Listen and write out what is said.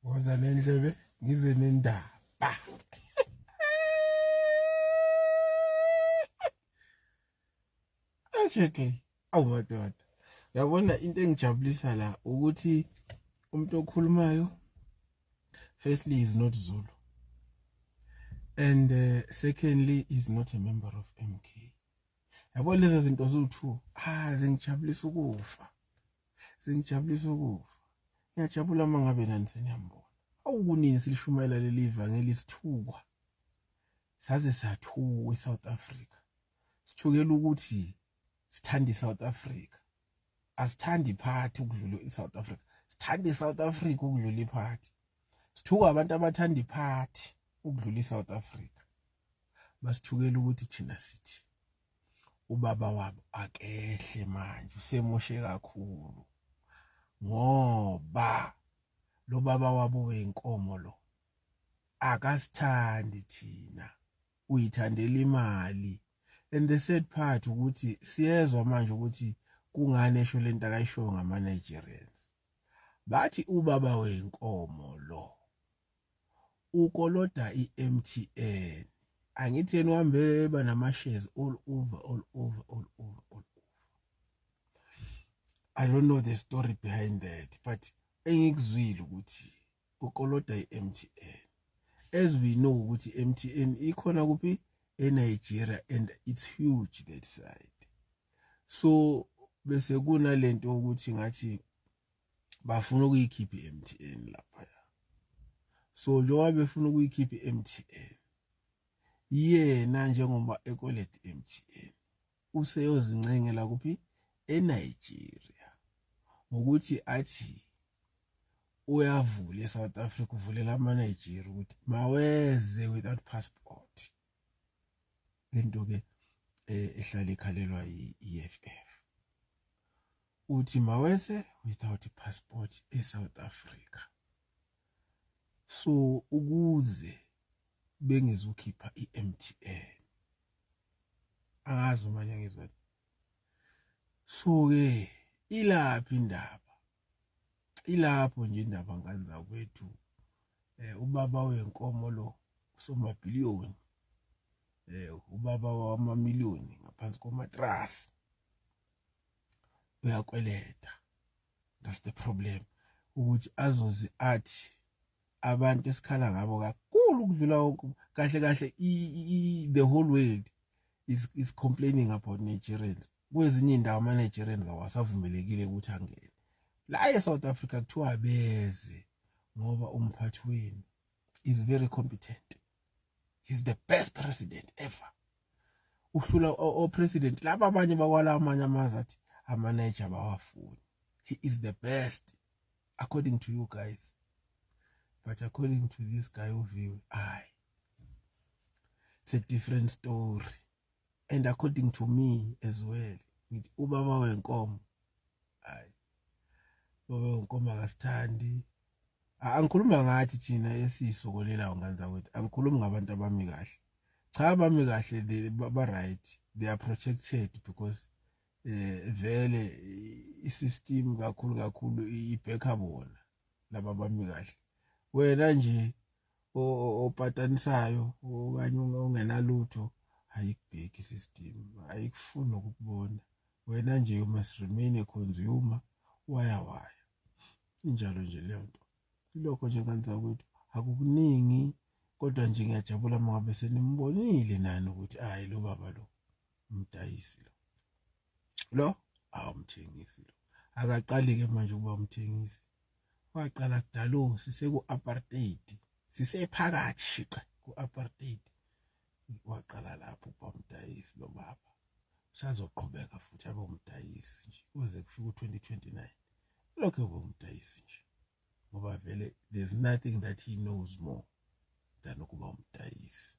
Woza nendlebe ngize nendaba. Asheke awu madoda. Yabona into engijabulisa la ukuthi umuntu okhulumayo firstly is not Zulu. And secondly is not a member of MK. Yabo lezo zinto ziwu-2 ah zingijabulisa ukufa. Zingijabulisa ukufa. Ngiyajabula uma ngabe nani seniyambona. Awukunini silishumayela leli ivangeli sithukwa. Saze sathukwa eSouth Africa. Sithukela ukuthi sithanda iSouth Africa. Asithandi iphathi ukudlula iSouth Africa. Sithanda iSouth Africa ukudlula iphathi. Sithuka abantu abathanda iphathi ukudlula iSouth Africa. Basithukela ukuthi thina sithi ubaba wabo akehle manje usemoshe kakhulu ngoba lo baba wabo wenkomo lo akasithandi thina uyithandela imali. And the sad part ukuthi siyezwa manje ukuthi kungani esho lento akayishoyo ngama Nigerians. Bathi ubaba wenkomo lo ukoloda iMTN. Angithi yena uhambe eba nama shares all over, all over, all over, all over. I don't know the story behind that, but engikuzwile ukuthi ukoloda iMTN. As we know ukuthi MTN ikhona kuphi eNigeria and it's huge that side. So bese kunalento ukuthi ngathi bafuna ukuyikhipha iMTN lapha. So njengoba befuna ukuyikhipha iMTN, yena njengoba ekweleta iMTN useyozincengela kuphi eNigeria ngokuthi athi uyavula eSouth Africa, uvulela ama-Nigeria ukuthi maweze without passport. Lento ke ehlala ikhalelwa yi-EFF, uthi maweze without passport eSouth Africa. So ukuze bengezukhipha iMTN, angazi uma ngiyangizwa. So ke ilaphi indaba? Ilapho nje indaba ngane zakwethu. Ubaba wenkomo lo usomabhiliyoni, ubaba wamamiliyoni ngaphansi komatrasi, uyakweleta. That's the problem, ukuthi azoze athi abantu esikhala ngabo kakhulu ukudlula wonke, kahle kahle the whole world is complaining about Nigerians. Kwezinye indawo ama Nigerians awasavumelekile ukuthi angene la eSouth Africa, kuthiwa beze ngoba umphathi wenu is very competent, he's the best president ever, uhlula o president laba abanye bakwala amanye amazwe, athi ama Niger bawafuni. He is the best according to you guys, but according to this guy uViwe, ay, it's a different story. And according to me as well, ngithi ubaba wenkomo, ay, baba wenkomo akasithandi. Angikhuluma ngathi thina esisokolelayo ngane zakwethu, angikhulumi ngabantu abami kahle. Cha, abami kahle ba right, they are protected because vele isystem kakhulu kakhulu ibheka bona laba bami kahle. Wena nje opatanisayo okanye ongenalutho, ayikubheki isystem, ayikufuni ukukubona wena nje. You must remain a consumer, waya waya, injalo nje leyo nto. Ilokho nje ngane zakwethu, akukuningi, kodwa nje ngiyajabula uma ngabe senimbonile nani ukuthi hayi, lo baba lo umdayisi lo, lo awumthengisi lo. Akaqali ke manje ukuba umthengisi, waqala kudalo siseku-apartheid, sisephakathi shiqe ku-apartheid, waqala lapho ukuba umdayisi lo baba. Usazoqhubeka futhi abe umdayisi nje kuze kufike u-2029, lokho ube umdayisi nje, ngoba vele there's nothing that he knows more than ukuba umdayisi.